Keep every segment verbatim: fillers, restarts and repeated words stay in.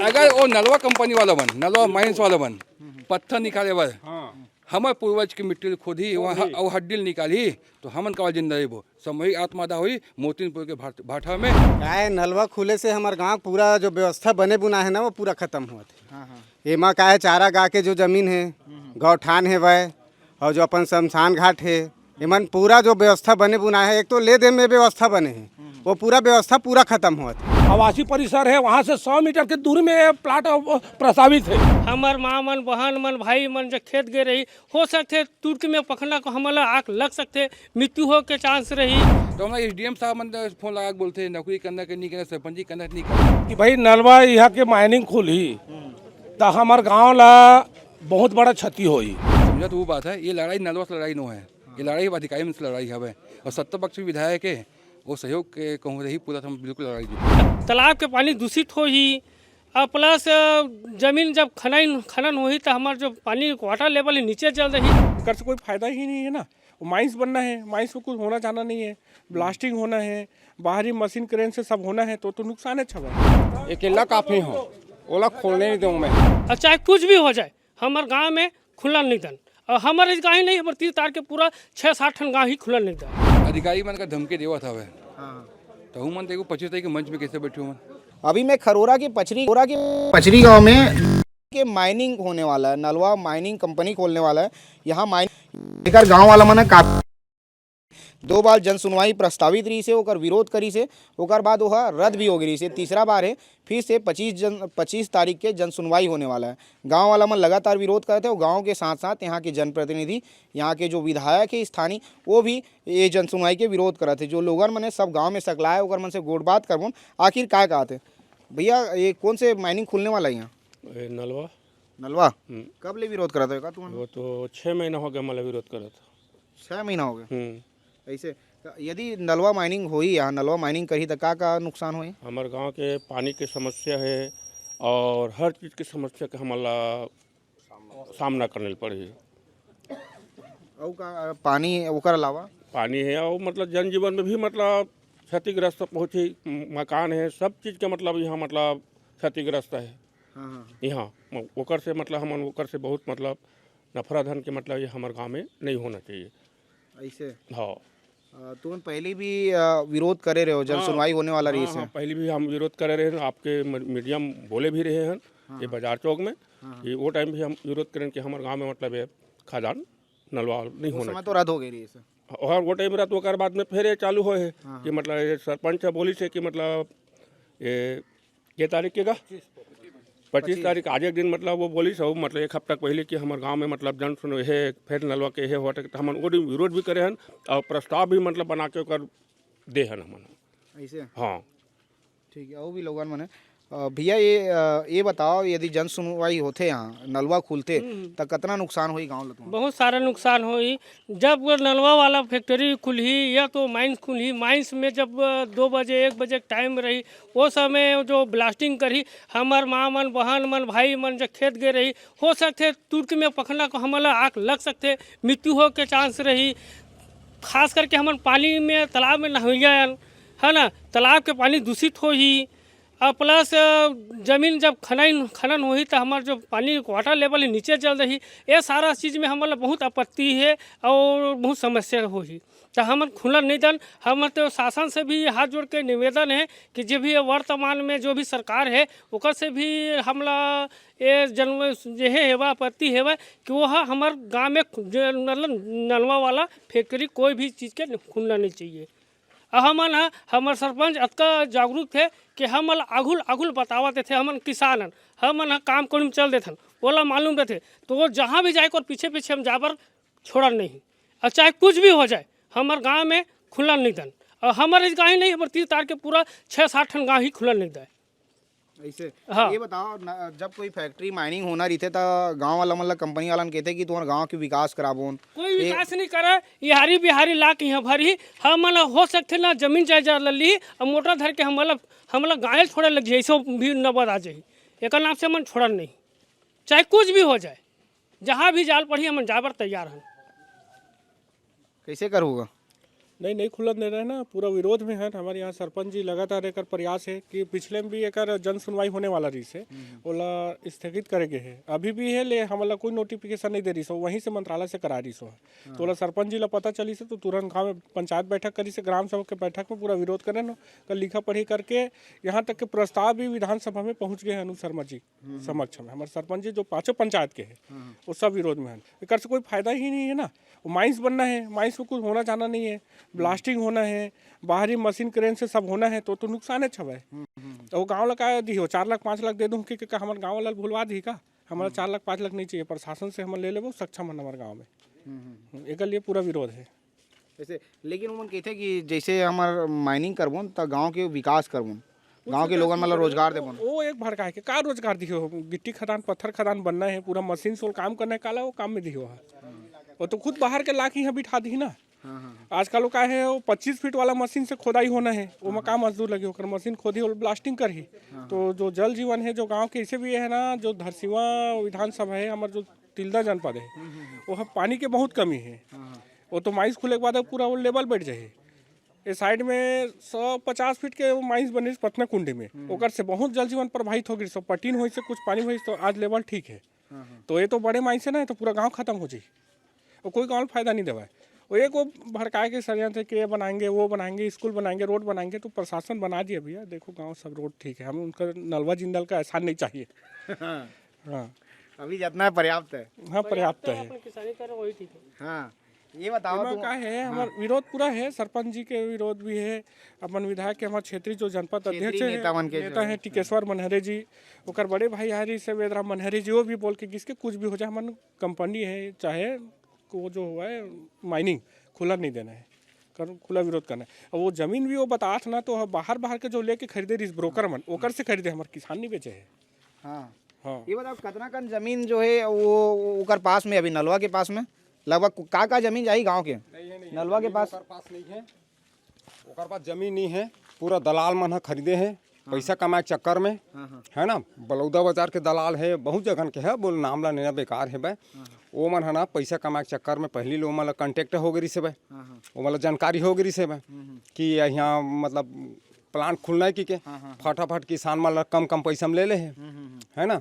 अगर वो नलवा कंपनी वाला मन, नलवा माइंस वाला मन पत्थर निकाले बर हमर पूर्वज के मिट्टी ल खोदही, वहाँ खोदही। अउ हड्डी ल निकालही, तो हमन काबर जिंदा रहिबो? सामूहिक आत्मदाह होही मोतीपुर के भाट-, भाठा में। काय नलवा खुले से हमर गांव पूरा जो व्यवस्था बने बुना है ना, वो पूरा खत्म होवत है। हाँ, हाँ। एमा काय चारा गा के जो जमीन है, गौठान है वह, और जो अपन शमशान घाट है, एमन पूरा जो व्यवस्था बने बुना है, एक तो ले दे में व्यवस्था बने है, वो पूरा व्यवस्था पूरा खत्म होवत है। आवासीय परिसर है, वहाँ से सौ मीटर के दूरी में ये प्लाट, अ, प्रस्तावित है। हमर माँ मन, बहन मन, भाई मन जब खेत गए रही, हो सकथे तुरंत में पखना को हमला आग लग सकथे, मृत्यु हो के चांस रही। तो हमला एसडीएम साहब मन फोन लगा के बोलथे, नौकरी करना के नहीं करना, सरपंची करना के नहीं करना। कि भाई नलवा यहाँ के माइनिंग खुलही, त हमर गांव ला बहुत बड़ा क्षति होही। समझा तो वो बात है, ये लड़ाई नलवा से लड़ाई नो है, ये लड़ाई अधिकारी मन से लड़ाई हवे, और सत्ता पक्ष भी विधायक है, वो सहयोग के कहूँ रही पूरा, तो हम बिल्कुल लड़ाई जीत। तालाब के पानी दूषित होही, और प्लस, अ, जमीन जब खनन, खनन होही, तो हमार जो पानी वाटर लेवल है, नीचे चल रही। एकर से कोई फायदा ही नहीं है ना। वो माइंस बनना है, माइंस में कुछ होना जाना नहीं है, ब्लास्टिंग होना है, बाहरी मशीन क्रेन से सब होना है, तो, तो नुकसान है छबा। अकेला काफी हो, ओला खोलने नहीं दूँ मैं। और चाहे कुछ भी हो जाए, हमार गांव में खुला नहीं दन। और हमारे गांव ही नहीं, हमारे तीर तार के पूरा छः सात ठन गांव ही खुला नहीं दन। अधिकारी मन का धमकी देवत हवे। हाँ। तो हूँ मन देखो पच्चीस तारीख के मंच में कैसे बैठे हुए। अभी मैं खरोरा के पचरी, खरोरा के पचरी गांव में के माइनिंग होने वाला है, नलवा माइनिंग कंपनी खोलने वाला है। यहाँ माइन एकर गांव वाला मन ह काफी दो बार जन सुनवाई प्रस्तावित रही से, ओकर विरोध करी से, ओकर बाद ओह रद्द भी हो गई रही से। तीसरा बार है, फिर से पच्चीस जन, पच्चीस तारीख के जन सुनवाई होने वाला है। गांव वाला मन लगातार विरोध करत हे, और गांव के साथ-साथ यहाँ के जनप्रतिनिधि, यहाँ के जो विधायक है स्थानीय, वो भी ये जन सुनवाई के विरोध करत हे। जो लोगन मन हे सब गांव में सकलाए, ओकर मन से गोठ बात करबोन, आखिर का कहत हे। भैया, ये कौन से माइनिंग खुलने वाला है यहाँ? ए, नलवा। नलवा? हम्म। कब ले विरोध करत हो का तुमन? वो तो छः महीना हो गया, मतलब, विरोध करत। छः महीना हो गया? हम्म। ऐसे, त यदि नलवा माइनिंग होई, यहाँ नलवा माइनिंग करही, त का, का नुकसान होई? हमर गांव के पानी के समस्या है और हर चीज के समस्या के हमला सामना करने पड़ी। अउ का, पानी, ओकर अलावा? पानी है और, मतलब, जनजीवन में भी, मतलब, क्षतिग्रस्त पहुँची, मकान है, सब चीज के, मतलब, यहाँ, मतलब, क्षतिग्रस्त है। हाँ, हाँ। यहाँ म-, ओकर से, मतलब, हमन ओकर से बहुत, मतलब, नफरत हन के, मतलब, ये हमर गांव में नहीं होना चाहिए। ऐसे? हाँ। अ, तुमन पहले भी, अ, विरोध करे रहे हो जब हाँ। सुनवाई होने वाला रही हाँ, से? हाँ, पहले भी हम विरोध करे रहे हैं, आपके म-, मीडिया में बोले भी रहे हैं, हाँ, ये हाँ। बाजार चौक में, हाँ, हाँ। कि वो टाइम भी हम विरोध करें कि हमारे गांव में, मतलब, ये खदान नलवा नहीं उस होना समय तो चाहिए। रद्द हो गई रही से। और वो टाइम रद्द होकर बाद में फिर ये चालू होए है हाँ, कि, हाँ। मतलब, ये सरपंच बोली से कि, मतलब, ये, ये तारीख के का? पच्चीस पच्चीस। तारीख, आज एक दिन, मतलब, वो बोली सब, मतलब, एक हफ्ता पहले कि हमारे गांव में, मतलब, जन सुनो, ये फिर नलवा के ये हुआ, तो हम वो दिन विरोध भी करे हन और प्रस्ताव भी, मतलब, बना के ओकर दे हन हमन। ऐसे? हाँ। ठीक है, अउ भी लोगन मन हे। अ, भैया, ये, अ, ये बताओ, यदि जन सुनवाई होथे यहाँ, नलवा खुलथे, हम्म। त कतना नुकसान होही गाँव ल तुमन? बहुत सारा नुकसान होही। जब वो नलवा वाला फैक्ट्री खुलही या तो माइंस खुलही, माइंस में जब, अ, दो बजे, एक बजे के टाइम रही, वो समय जो ब्लास्टिंग करही, हमर माँ मन, बहन मन, भाई मन जब खेत गए रही, हो सकथे तुरंत में पखना को हमला आग लग सकथे, मृत्यु हो के चांस रही। खास करके हमन पानी में, तालाब में नहवइया हन, है ना, तालाब के पानी दूषित होही। और प्लस, अ, जमीन जब खनन, खनन होही, त हमर जो पानी वाटर लेवल है, नीचे चल रही। ये सारा चीज में हमन ला बहुत आपत्ति है और बहुत समस्या होही। त हमन खुलन नहीं दन। हमर तो शासन से भी हाथ जोड़ के निवेदन है कि जे भी वर्तमान में जो भी सरकार है, ओकर से भी हमला ये जन-, जे हे हेवा, आपत्ति हेवा कि वो ह हमर गाँव में जो नल-, नलवा वाला फैक्ट्री कोई भी चीज के खुलना नहीं चाहिए। अउ हमन ह, हमर सरपंच अतका जागरूक हे कि हमन ल आघुल, आघुल बतावत रथे, हमन किसान हन, हमन ह काम कोड़ी में चल देथन, ओला मालूम रथे, तो वो जहाँ भी जाए, ओकर पीछे, पीछे हम जाबर छोड़न नहीं। अउ चाहे कुछ भी हो जाए, हमर गाँव में खुलन नहीं दन। अउ हमर इस गाँव ही नहीं, हमर तीर तार के पूरा छः सात ठन गाँव ही खुलन नहीं दे। ऐसे। हाँ। ये बताओ न, जब कोई फैक्ट्री माइनिंग होना रहिथे, त गाँव वाला मन ला, कंपनी वाला मन कहथे कि तुम्हार गाँव के विकास कराबोन। कोई ये विकास नहीं करे, इहारी बिहारी ला के यहाँ भरही। हमन हो सकथे ना जमीन जायदाद ले ली, अब मोटर धर के हमला, हमला गायल छोड़े लग जाए, ऐसो भी नौबत आ जाए। एकर नाम से हमन छोड़न नहीं, चाहे कुछ भी हो जाए, जहाँ भी जाल पड़ी, हमन जाए बर तैयार हन। कैसे करहूँ गा? नहीं, नहीं खुलन दे रहे ना, पूरा विरोध में है। हमारे यहाँ सरपंच जी लगातार एकर प्रयास है कि पिछले में भी एकर जन सुनवाई होने वाला रहिस है, ओला स्थगित करे गे है। अभी भी है, ले हमला कोई नोटिफिकेशन नहीं दे रहिस हो, वहीं से मंत्रालय से करा रहिस हो। तो ओला सरपंच जी ला पता चलिस है, तो तुरंत गाँव में पंचायत बैठक करिस है, ग्राम सभा के बैठक में पूरा विरोध करे न, कल लिखा पढ़ी करके यहाँ तक के प्रस्ताव भी विधानसभा में पहुँच गए हैं अनु शर्मा जी समक्ष में। हमारे सरपंच जी जो पाँचों पंचायत के हैं, वो सब विरोध में हैं। एकर से कोई फायदा ही नहीं है ना। वो माइंस बनना है, माइंस में कुछ होना जाना नहीं है, ब्लास्टिंग होना है, बाहरी मशीन क्रेन से सब होना है, तो तो नुकसान है छवै। तो वो गाँव ला का दी हो, चार लाख पाँच लाख दे दूँ कि, कि, कि हमारे गाँव वाला भुलवा दी का? हमारा चार लाख पाँच लाख नहीं चाहिए, प्रशासन से हम ले लेबो, सक्षम हन हमारे गाँव में। हम्म, एकर लिए पूरा विरोध है। जैसे, लेकिन उमन कहते कि जैसे हमर माइनिंग करबोन त गांव के विकास करबोन, गांव के लोगन मन ला रोजगार देबोन। वो एक भड़का है कि का रोजगार दिहो? गिट्टी खदान, पत्थर खदान बनना है, पूरा मशीन से काम करना है, काला वो काम में दिहो है। वो तो खुद बाहर के लाके यहाँ बिठा दी ना। हाँ, हाँ। आजकल वो का है, वो पच्चीस फीट वाला मशीन से खोदाई होना है, वो में का मजदूर लगे, ओकर मशीन खोदी और ब्लास्टिंग करही। तो जो जल जीवन है, जो गांव के ऐसे भी है ना, जो धरसीवा विधानसभा है, हमार जो तिल्दा जनपद है, वो पानी के बहुत कमी है। वो तो माइंस खुले के बाद अब पूरा वो लेवल बैठ जाए। ये साइड में सौ पचास फीट के वो माइंस बने पतना कुंडी में, ओकर से बहुत जल जीवन प्रभावित हो गई। सब पटीन होई से कुछ पानी होई तो आज लेवल ठीक है। तो ये तो बड़े माइंस है ना, तो पूरा गांव खत्म हो जाई। वो कोई गांव फायदा नहीं देवा है। वो एक वो भड़काए के षड्यंत्र कि ये बनाएंगे, वो बनाएंगे, स्कूल बनाएंगे, रोड बनाएंगे, तो प्रशासन बना दिया भैया। देखो गांव सब रोड ठीक है, हम उनका नलवा जिंदल का एहसान नहीं चाहिए। हाँ। अभी जितना है पर्याप्त है। हाँ, पर्याप्त है। अपन किसानी करो वही ठीक है। हाँ, ये बताओ एमा तुम। का है, हाँ। हमार विरोध पूरा है, सरपंच जी के विरोध भी है, अपन विधायक के, हमार क्षेत्रीय जो जनपद क्षेत्रीय अध्यक्ष है, नेता मन के नेता जो है है। टिकेश्वर मनहरे जी, ओकर बड़े भाई हरी से वेदराम मनहरे जी, वो भी बोल के किसके कुछ भी हो जाए, हमन कंपनी है चाहे वो जो हुआ है माइनिंग, खुला नहीं देना है, कर खुला विरोध करना है। अब वो जमीन भी वो बतात ना, तो बाहर बाहर के जो लेके खरीदे रहिस ब्रोकर मन, ओकर से खरीदे, हमार किसान नहीं बेचे है। हाँ। हाँ। ये बताओ, कितना कन जमीन जो है वो ओकर पास में, अभी नलवा के पास में लगभग का का जमीन जाही गांव के? नहीं है, नहीं है। नलवा के जमीन पास? ओकर पास नहीं है, ओकर पास जमीन नहीं है, पूरा दलाल मन ह खरीदे है, हाँ। पैसा कमाए के चक्कर में, हाँ, हाँ। है ना, बलौदा बाजार के दलाल है, बहुत जगन के है, बोल नाम ला लेना बेकार है बे। हाँ, हाँ। वो मन है ना, पैसा कमाए के चक्कर में पहली ले ओमन ला कॉन्टेक्ट हो गई से बे, हाँ, हाँ। ओमन ला जानकारी हो गई से बे हम्म, हम्म। कि यहाँ मतलब प्लांट खुलना है कि के, हाँ, हाँ, हाँ। फटाफट किसान मन ला कम कम पैसा में ले ले है, हम्म, हम्म, हम्म। है ना,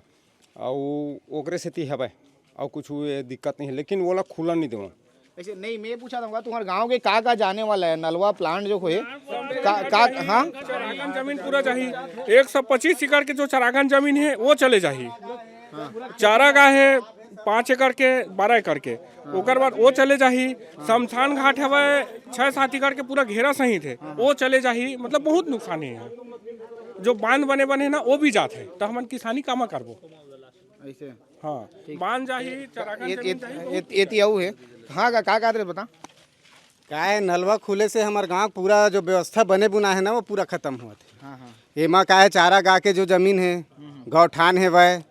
अउ ओकरे सेती हवय, अउ कुछ ये दिक्कत नहीं है, लेकिन ओला खुलन नहीं देवं। ऐसे नहीं, मैं पूछा था तुम्हारे गांव के का का जाने वाला है, नलवा प्लांट जो होए, का, का, हाँ? चरागन जमीन पूरा जाही, एक सौ पच्चीस एकड़ के जो चरागन जमीन है, वो चले जाही। चारागाह है पाँच एकड़ के, बारह एकड़ के, ओकर बाद वो चले जाही। शमशान घाट हवय छह सात एकड़ के, पूरा घेरा सहित है, वो चले जाही। मतलब बहुत नुकसानी है। जो बांध बने बने ना, वो भी जात है, तो हमन किसानी कामा करबो? ऐसे? हाँ, ठीक। बांध जाही, चरागन ये, जमीन ये, जाही, बहुत ये, ये ती अऊ है। हाँ, का, का, का रे बता? का है, नलवा खुले से हमर गांव पूरा जो व्यवस्था बने बुना है ना, वो पूरा खत्म होत है। हाँ, हाँ। एमा का है, चारागाह के जो जमीन है, हम्म, हम्म। गौठान है वह,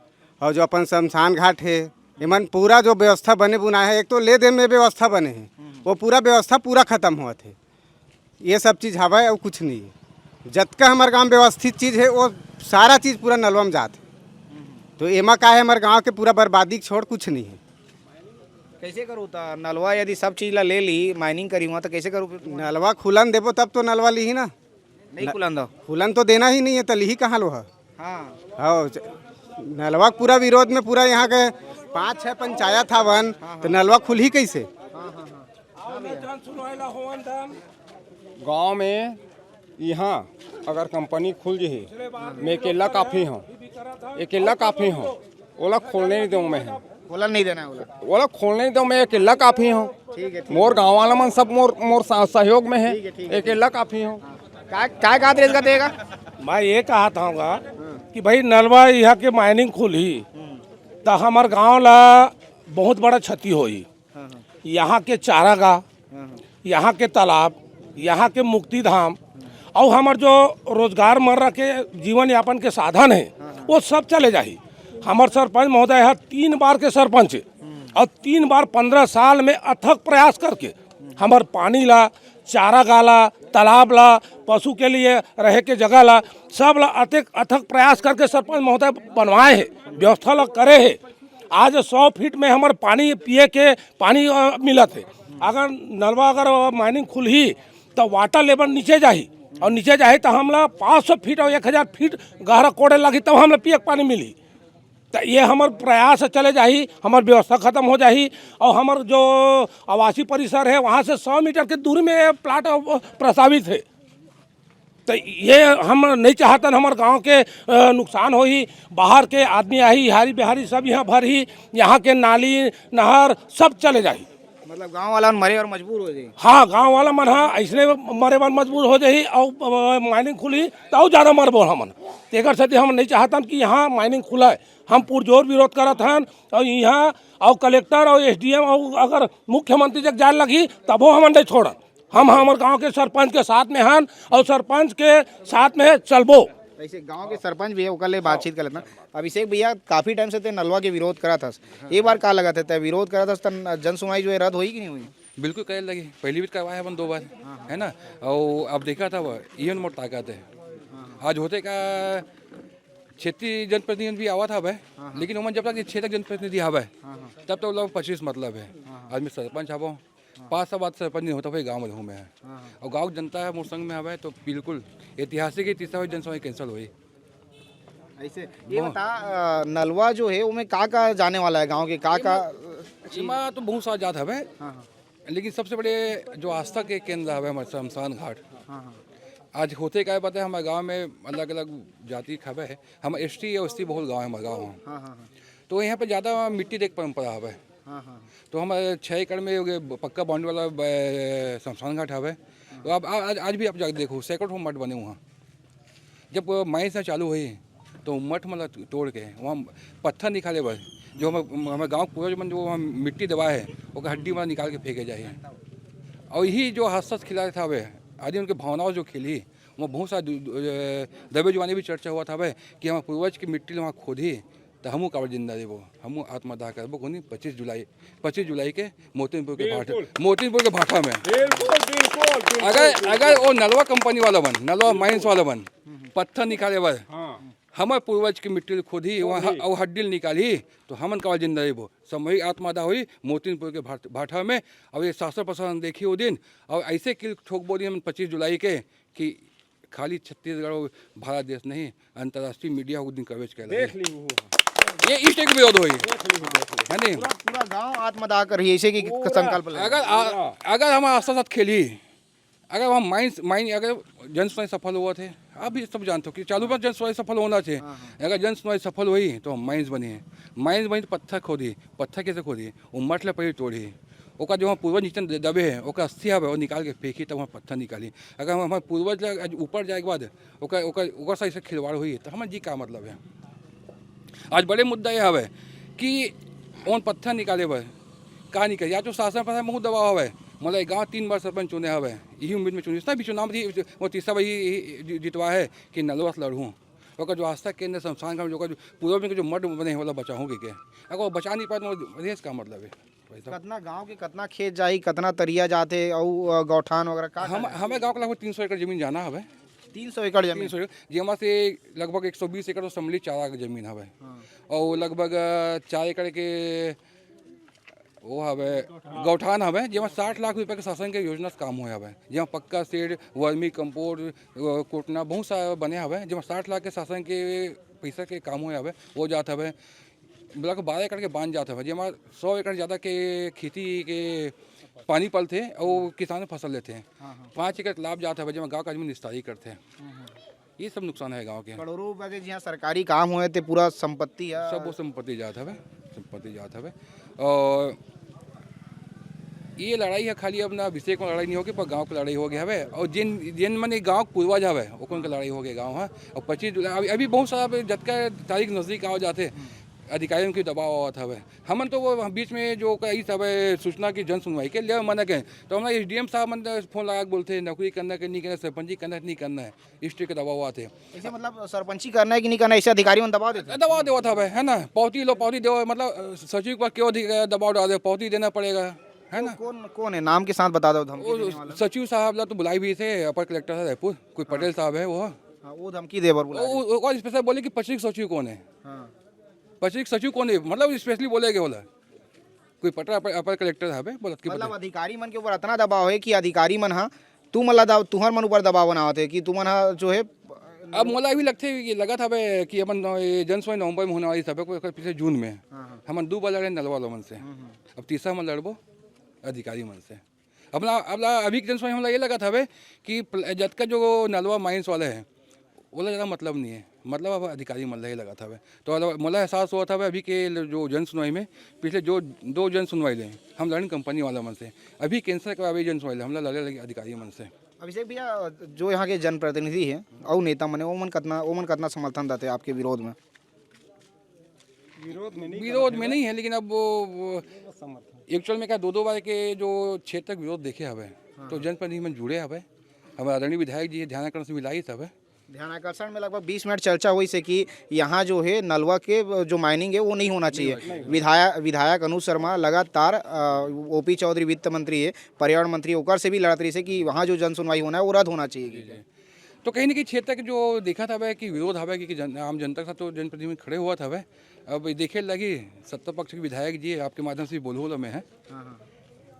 और जो अपन शमशान घाट है, एमन पूरा जो व्यवस्था बने बुना है, एक तो ले दे में व्यवस्था बने है, हम्म। वो पूरा व्यवस्था पूरा खत्म होत है। ये सब चीज हवय, अउ कुछ नहीं है। जतका हमर गांव व्यवस्थित चीज है, वो सारा चीज पूरा नलवा में जात है। तो एमा का है, हमर गांव के पूरा बर्बादी के छोड़ कुछ नहीं है। कैसे करू त नलवा यदि सब चीज ला ले ली, माइनिंग करी हुआ, तो कैसे करू फिर? नलवा खुलन देबो तब तो नलवा लीही ना। नहीं न-, खुलन दो। खुलन तो देना ही नहीं है, तो लीही कहाँ लो है? हाँ। हाँ, च-, नलवा के पूरा विरोध में पूरा यहाँ के पाँच छह पंचायत हवन, हाँ, हाँ। तो नलवा खुलही कैसे? हाँ, हाँ, हाँ। गांव में यहाँ अगर कंपनी खुल जही, मैं अकेला काफी हूँ, अकेला काफी हूँ, ओला खोलने नहीं दूँ मैं। खोलन नहीं देना है ओला। ओला खोलने नहीं दूँ, मैं अकेला काफी हूँ। ठीक है, ठीक मोर है। गाँव वाला मन सब मोर, मोर सा-, सहयोग में है, ठीक है, ठीक है, अकेला काफी हूँ। हाँ। का, का, का देगा? मैं ये कहा था कि भाई नलवा यहाँ के माइनिंग खुलही, तो हमार गाँव ला बहुत बड़ा क्षति होई। हाँ, हाँ। यहाँ के चारागाह, हाँ, हाँ। यहाँ के तालाब, यहाँ के मुक्ति धाम, और हमार जो रोजगार मर्रा के जीवन यापन के साधन है, हाँ, हाँ। वो सब चले जाही। हमार सरपंच महोदय है, तीन बार के सरपंच है, हम्म। और तीन बार पन्द्रह साल में अथक प्रयास करके हमार पानी ला, चारागाह ला, तालाब ला, पशु के लिए रहे के जगह ला, सब ला अतेक अथक प्रयास करके सरपंच महोदय बनवाए है, व्यवस्था ला करे है। आज सौ फीट में हमर पानी पिए के पानी, अ, मिलत हे। अगर नलवा अगर माइनिंग खुलही त वाटर लेवल नीचे जाही, अउ नीचे जाही त हमला पाँच सौ फीट अउ एक हजार फीट गहरा कोड़े लगही, तब हमला पिए के पानी मिलही। त ये हमर प्रयास चले जाही, हमर व्यवस्था खत्म हो जाही, अउ हमर जो आवासीय परिसर हे, वहाँ से सौ मीटर के दूरी में ये प्लाट, अ, प्रस्तावित हे। त ये हम नहीं चाहतन हमर गांव के, अ, नुकसान होही, बाहर के आदमी आही, हारी बिहारी सब यहाँ भरही, यहाँ के नाली नहर सब चले जाही। मतलब गांव वाला मन मरे बर मजबूर हो जाही। हाँ, गांव वाला मन हा अइसने मरे बर मजबूर हो जाही, अउ, अ, माइनिंग खुलही त अउ ज्यादा मरबो हमन। तेकर सेती हम नहीं चाहतन कि यहाँ माइनिंग खुलय। हम पुरजोर विरोध करत हन, अउ यहाँ अउ कलेक्टर अउ एसडीएम अउ अगर मुख्यमंत्री जग जाए लगही, तभो हमन नहीं छोड़न। हम हमर गांव के सरपंच के साथ में हन अउ सरपंच के साथ में चलबो। ऐसे गांव के सरपंच भी है, ओकर ले बातचीत कर लेता। अभिषेक भैया, काफी टाइम से ते नलवा के विरोध करत हस, ये बार का लगत है, ते विरोध करत हस त जन सुनवाई जो है रद्द होई कि नहीं होई? बिल्कुल करे लगी, पहली भी करवाए हवन दो बार, है ना? और अब देखा था वो, इहन मोर ताकत है। आज होते का क्षेत्रीय जनप्रतिनिधि भी आवत हवे, लेकिन ओमन जब तक क्षेत्र जनप्रतिनिधि हवे, तब तक लोग पच्चीस मतलब है। आज मैं सरपंच हवो, पाँच साल बाद सरपंच नहीं होता, फिर गाँव में रहूँ मैं। और गाँव जनता है मोर संग में हवे, तो बिल्कुल ऐतिहासिक ही तीसरा जनसभा कैंसिल हुई। ऐसे ये बता, अ, नलवा जो है, ओमे का का जाने वाला है गाँव के, का का? एमा तो बहुत सारा जात हवे, हाँ, हाँ। लेकिन सबसे बड़े जो आस्था के केंद्र हवे हमारे शमशान घाट। हाँ, हाँ। आज होते का बात है, हमारे गाँव में अलग-अलग जाति के हवे, हम एसटी या ओसटी बहुल गाँव है, हमारे गाँव है। हाँ, हाँ, हाँ। तो यहाँ पे ज़्यादा मिट्टी देख परंपरा हवे। हाँ, हाँ। तो हमारे छः एकड़ में ये ब-, पक्का बाउंड्री वाला ब-, शमशान घाट हवे। तो आप आ-, आज, आज भी आप जाके देखो, सैकड़ों मठ बने हुए हैं। जब माइंस चालू हुई, तो मठ मतलब तोड़ के वहाँ पत्थर निकाले बर, जो हमारे, हमारे गाँव पूर्वज मन जो वहाँ मिट्टी दबाए है, ओकर हड्डी मतलब निकाल के फेंके जाए। और यही जो हादसा खिला था हवे, आदि उनके भावनाओं जो खेली, वो बहुत सारा दु-, दु-, अ, दबे जुबानी भी चर्चा हुआ था हवे कि हमारे पूर्वज की मिट्टी वहाँ खोदी, तो हमू काबर जिंदा देबो, हमू आत्मदाह करबो, कोनी पच्चीस जुलाई, पच्चीस जुलाई के मोतीपुर के भाटा, बिल्कुल। मोतीपुर के भाटा में। बिल्कुल, बिल्कुल, बिल्कुल, अगर, बिल्कुल। अगर वो नलवा कंपनी वाला बन, नलवा बिल्कुल। माइंस वाला बन, हम्म, हम्म। पत्थर निकाले बर, हाँ। हमर पूर्वज के मिट्टी ल खोदही, खोदही। वहाँ, अउ हड्डी ल निकालही, तो हमन काबर जिंदा रहिबो। सामूहिक आत्मदाह होही मोतीपुर के भाट-, भाटा में। अउ ये शासन प्रशासन देखही वो दिन, अउ ऐसे किल ठोक बोली हमन पच्चीस जुलाई के कि खाली छत्तीसगढ़ अउ भारत देश नहीं, अंतर्राष्ट्रीय मीडिया वो दिन कवरेज कर देख ली वो। ये इस टाइप के विरोध होही। देख ली वो, देख ली। है नहीं? पूरा, पूरा गांव आत्मदाह करही, ऐसे कि पूरा। संकल्प ले। अगर आ-, पूरा। अगर हम आस्था साथ खेली, अगर वहाँ माइंस, माइन, अगर जन सुनवाई सफल हुआ थे, आप भी सब जानते हो कि चालू बार जन सुनवाई सफल होना चाहिए। हाँ, हाँ। अगर जन सुनवाई सफल हुई, तो माइंस बनी है। माइंस बनी तो पत्थर खोदी, पत्थर कैसे खोदी? वो मठ ला पहले तोड़ी। ओकर जो वहाँ पूर्वज नीचे द-, दबे है, ओकर अस्थि हवे, वो निकाल के फेंकी, तब वहाँ पत्थर निकाली। अगर हम, हमारे पूर्वज ला आज ऊपर जाए के बाद ओकर, ओकर, ओकर साथ ऐसे खिलवाड़ हुई, तो हमारे जी का मतलब है? आज बड़े मुद्दा ये हवे कि ओन पत्थर निकाले बर का निकल, या तो शासन पर बहुत दबाव हवे। मतलब गांव तीन बार सरपंच चुने हवे, यही उम्मीद में चुने, जितना भी चुनाव थी, वो तीसरा बार ही, ही जि-, जितवा है कि नलवा से लड़हूँ। ओकर जो आस्था केंद्र शमशान घाट, जो ओकर जो पूर्वज में जो मठ बने हैं, ओला बचाहूँ के, के? अगर वो बचा नहीं पाए, तो रेस का मतलब है? भाई साहब। कतना गांव के कतना खेत जाही, कतना तरिया जाथे, अउ, अ, गौठान वगैरह का हम, का है? हमें गांव के लगभग तीन सौ एकड़ जमीन जाना हवे। तीन सौ एकड़ जमीन? तीन सौ एकड़, जेमा से लगभग एक सौ बीस एकड़ तो संभली चारा के जमीन हवे। हाँ। और लगभग, अ, चार एकड़ के वो हवे, गौठान हवे, जेमा साठ लाख रुपया के शासन के योजना से काम होए हवे, जेमा पक्का शेड, वर्मी कंपोस्ट, अ, कोटना बहुत सारा बने हवे, जेमा साठ लाख के शासन के पैसा के काम होए हवे, वो जात हवे। लगभग बारह एकड़ के बांध जात हवे, जेमा सौ एकड़ ज़्यादा के खेती के पानी पलथे अउ किसान फसल लेथे। हाँ, हाँ। पाँच एकड़ तालाब जात हवे, जेमा गाँव के आदमी निस्तारी करथे। हाँ, हाँ। ये सब नुकसान है गाँव के। करोड़ों रुपया के जिहाँ सरकारी काम होए, ते पूरा संपत्ति है। सब वो संपत्ति जात हवे, संपत्ति जात हवे। और ये लड़ाई है खाली अपना अभिषेक में लड़ाई नहीं होगी, पर गाँव की लड़ाई हो गया हवे। और जिन, जिन मन गाँव के पूर्वज हवे, ओकन के लड़ाई हो गया गाँव है। और पच्चीस जुलाई, अभी, अभी बहुत सारा, अभी जतका तारीख नजदीक आओ जाते, अधिकारियों की दबाव आवत हवे। हमन तो वो बीच में जो कही सब सूचना की जन सुनवाई के लिए मना के, तो हमारे एसडीएम साहब मन फोन लगा के बोलते हैं, नौकरी करना के नहीं करना, सरपंची करना के नहीं करना है, इस तरह के दबाव आते हैं। ऐसे मतलब सरपंची करना है कि नहीं करना है, ऐसे अधिकारी मन दबाव देते हैं? दबाव देवत हवे, है ना, पावती लो, पावती देवो, मतलब, अ, सचिव पर क्यों अधिक दबाव डाल दे, पावती देना पड़ेगा, है ना? कौन, कौन है, नाम के साथ बता दो, धमकी वो देने वाला। सचिव साहब ला तो बुलाई भी थे, अपर कलेक्टर है रायपुर, कोई हाँ। पटेल साहब है वो। हाँ, वो धमकी दे बर बुला वो, रहे। वो, वो स्पेशल बोले कि पच्चीस सचिव कौन है? हाँ। पच्चीस सचिव कौन है? मतलब, स्पेशली बोले के बोला। कोई पटेल अपर, अपर कलेक्टर है बे, बोला कि मतलब, पटेल। अधिकारी मन के ऊपर इतना दबाव है कि अधिकारी मन, हाँ, तुमन ला दब-, तुहर मन ऊपर दबाव बनावत हे कि तुमन ह जो है। अब मोला अभी लगथे कि लगत हवे कि अपन ये जनसुनवाई नवंबर में होने वाली, सब कुछ पीछे जून में। हाँ, हाँ। हमन दू बार लड़े नलवा वाला मन से। हम्म, हम्म। अब तीसरा मन लड़बो अधिकारी मन से। अपना, अपना अभी के जनसुनवाई हमला ये लगत हवे कि प्ल-, जतका जो नलवा माइंस वाले हैं, ओला ज़्यादा मतलब नहीं है, मतलब अब अधिकारी मन ला ही लगत हवे। तो अब मोला एहसास होत हवे अभी के ल-, जो जनसुनवाई में, पिछले जो दो जनसुनवाई ले हम लड़न कंपनी वाला मन से, अभी कैंसिल करवाबे जनसुनवाई ले, हमला लड़े लगे अधिकारी मन से। अभिषेक भैया, जो यहाँ के जनप्रतिनिधि है और नेता मन है, ओमन कतना, ओमन कतना समर्थन देते आपके विरोध में? विरोध में नहीं विरोध करत में हे। नहीं है, लेकिन अब वो, वो समर्थन। एक्चुअल में का दो दो बार के जो क्षेत्र के विरोध देखे हवे, हाँ, तो हाँ। जनप्रतिनिधि मन जुड़े हवे, हमारे आदरणीय विधायक जी ध्यान आकर्षण से मिलाइस हवे। ध्यान आकर्षण में लगभग बीस मिनट चर्चा होइस हे कि यहाँ जो है नलवा के जो माइनिंग है वो नहीं होना चाहिए। होना चाहिए। विधायक, विधायक अनुज शर्मा लगातार, अ, ओपी चौधरी वित्त मंत्री है, पर्यावरण मंत्री, ओकर से भी लड़त रहिस हे कि वहाँ जो जनसुनवाई होना है वो रद्द होना चाहिए। जी, जी। तो कहीं ना कहीं क्षेत्र के जो देखत हवे कि विरोध हवे कि, कि जन, आम जनता के साथ तो जनप्रतिनिधि खड़े होवत हवे। अब देखे लगी सत्ता पक्ष के विधायक जी आपके माध्यम से बोलहूँ ला मैं है। हाँ, हाँ।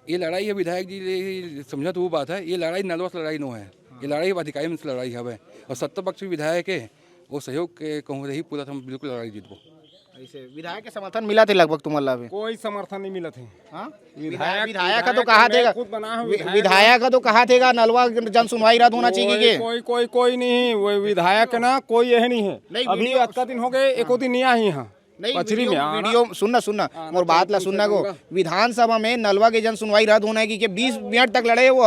ये लड़ाई है विधायक जी, ये समझत वो बात है, ये लड़ाई नलवा से लड़ाई नो है, ये लड़ाई अधिकारी मन से लड़ाई हवे। और सत्ता पक्ष के विधायक है, वो सहयोग के कहूँ रही पूरा, तो हम बिल्कुल लड़ाई जीतबो। ऐसे विधायक के समर्थन मिलत हे लगभग तुमन ला भी? कोई समर्थन नहीं मिलत हे। हाँ? विधायक, विधायक, विधायक का तो विधायक कहा मैं देगा, खुद बना हूँ वि-, विधायक। विधायक का तो कहा देगा नलवा जनसुनवाई रद्द होना चाहिए कोई, कि के? कोई, कोई, कोई नहीं, वो विधायक ना कोई यह नहीं है। नहीं, अभी वीडियो अतका दिन हो गए, एको दिन नहीं आई यहाँ। नहीं, पचरी वीडियो, में आना। वीडियो सुनना, सुनना, आना मोर बात ला चाहिए, सुनना गो। करूँगा। विधानसभा में नलवा के जनसुनवाई रद्द होना है कि के? बीस मिनट तक लड़े वो,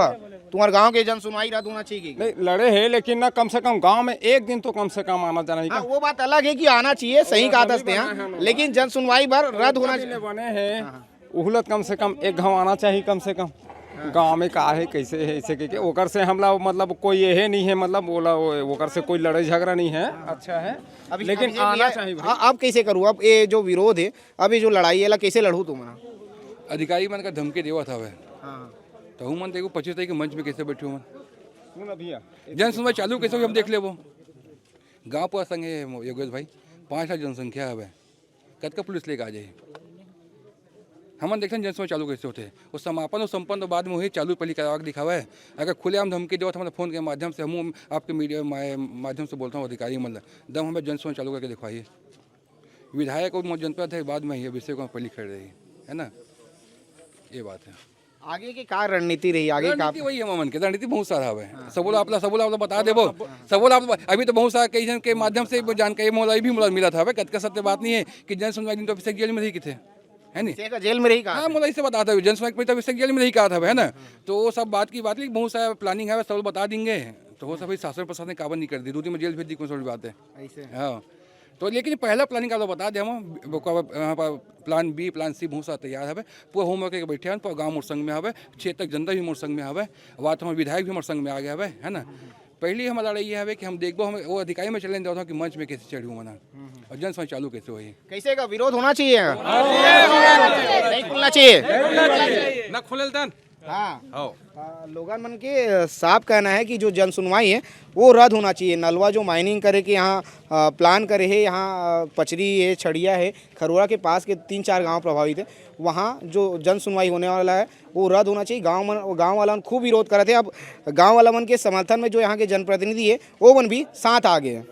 तुम्हारे गांव के जनसुनवाई रद्द होना चाहिए कि के? नहीं, लड़े हैं, लेकिन ना, कम से कम गांव में एक दिन तो कम से कम आना जाना ही हाँ, का। वो बात अलग है कि आना चाहिए, सही और कहा अभी दसते बना हैं, है ना। लेकिकिन जनसुनवाई बर रद्द होना बने चाहिए। बने हैं। हाँ, हाँ। उहुलत कम से कम एक घाव आना चाहिए, कम से कम। हाँ। गांव में का है, कैसे है, ऐसे के, के, ओकर से हमला, मतलब, कोई ये नहीं है, मतलब, बोला, वो-, ओकर से कोई लड़ाई झगड़ा नहीं है, अच्छा है, अभी, लेकिन अभी ये आना है, चाहिए भाई। हाँ, अब कैसे करूँ? अब ये जो विरोध है, अब ये जो लड़ाई है, एला कैसे लड़ू तुम? अधिकारी मन का धमकी देवत हवे। हाँ। तो हम मन देखो पच्चीस तारीख के मंच में कैसे बैठे हुए। सुन ना भैया, जनसुनवाई चालू कैसे हुई, हम देख लेबो। गांव पूरा संग है योगेश भाई, पाँच लाख जनसंख्या हवे, कतका पुलिस लेके आ जाही? हमन देखथन जनसुनवाई चालू कैसे होथे, वो समापन और संपन्न तो बाद में होही, चालू पहली करवा के दिखावे। अगर खुलेआम धमकी देवत हमारे फोन के माध्यम से, हम आपके मीडिया मा-, माध्यम से बोलता हूँ अधिकारी मन ला, दम हमें जनसुनवाई चालू करके दिखवाइए। विधायक और जनप्रतिनिधि बाद में ही, अभिषेक में पहली खड़े रही, है ना? ये बात है। आगे की का रणनीति रही, आगे का? रणनीति वही है हमन के, रणनीति बहुत सारा हवे। हाँ। सबो ला आपला, सबो ला आपला बता देबो। सबो ला आप, अभी तो बहुत सारा कई जन के माध्यम से वो जानकारी मोला भी मोला मिलत हवे, कतका सत्य बात नहीं है कि जनसुनवाई दिन तो अभिषेक जेल में रही किथे, है नी? अभिषेक जेल में रही का? हाँ, मोला इसे बता दे, जनसुनवाई पे तो अभिषेक जेल में रही का था, है ना? तो वो सब बात की बात, लेकिन बहुत सारा प्लानिंग है, सब बता देंगे। तो वो सब ही शासन प्रशासन काबन नहीं कर दी, दो दिन में जेल भेज दी, कौन सी बड़ी बात है? ऐसे। हाँ। तो लेकिन पहला प्लानिंग आप लोग बता दे, हम ओकर यहाँ पर प्लान बी, प्लान सी बहुत सारा तैयार हवे। पूरा होमवर्क करके बैठे हैं, पूरा गांव मोर संग में हवे, क्षेत्र तक जनता भी मोर संग में हवे, बात हमारे विधायक भी मोर संग में आ गया हवे, है ना? पहली हमारा लड़ाई ये हवे कि हम देखबो, हम वो अधिकारी में चले जाओ कि मंच में कैसे चढ़ू मना और जनसुनवाई चालू कैसे होई। कैसे का विरोध होना चाहिए? नहीं खुलना चाहिए। ना खुलल दन। हाँ। हाँ। आ, लोगन मन के साफ कहना है कि जो जनसुनवाई है वो रद्द होना चाहिए। नलवा जो माइनिंग करे के यहाँ, आ, प्लान करे है, यहाँ, आ, पचरी है, छड़िया है, खरोरा के पास के तीन चार गांव प्रभावित है, वहाँ जो जनसुनवाई होने वाला है वो रद्द होना चाहिए। गांव मन, गांव वाला मन खूब विरोध करत है। अब गांव वाला मन के समर्थन में जो यहाँ के जनप्रतिनिधि है वो मन भी साथ आ गए हैं।